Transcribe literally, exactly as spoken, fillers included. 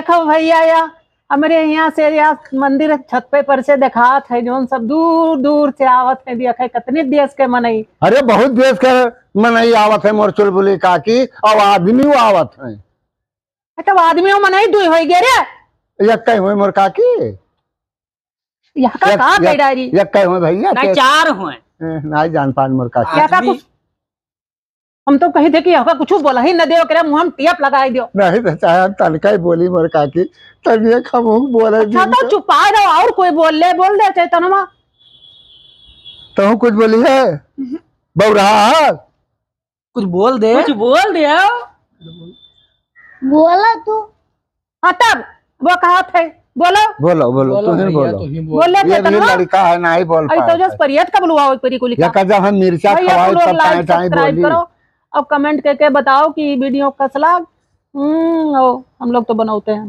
देखो भइया, या हमरे हियाँ से या मंदिर छत पे पर से देखात है, जौन सब दूर दूर से आवत है, देखे कितने देश के मनई। अरे बहुत देश के मनई आवत है मोर चुलबुली काकी, और आदमी आवत है। तब आदमी मनई दुई होइ गए रे। यक्कै हुए मोर काकी। यहाँ का एक, का एक, बेडारी? यक्कै हुए भइया, नहीं, के चार हुए। ए, नहीं जान पान मोर काकी। यहाँ का आदमी कुछ हम तो कही थे कि यहाँ का कुछ बोला ही न दे, ओकरे मुँह में टेप लगाई दियो। नहीं तो चाहे हम तनका ही बोली मोर काकी, तनिए खमूक बोले अच्छा, दिन तो के। चुपाए रहो, और कोई बोल ले, बोल दे चैतनमा। तहूँ कुछ बोली है? बौरा है? कुछ बोल दे। कुछ बोल दे। बोला तू। हाँ, तब वो कहत है, बोलो। बोलो, बोलो, बोलो तुहीं भइया, बोलो। तुहीं बोलो। बोले ये थे भी तनवा। लड़का है, नहीं बोल अरे, तो पाए जस थे। परियत का बोलवाओ, एक परी को लिखा। या का जब हम मिर्चा भइया, खवाए, तुम लोग तब like, ताए, ताए subscribe बोली। करो और comment करके बताओ कि video कस लाग। हम्म, ओ, हम लोग तो बनाते हैं।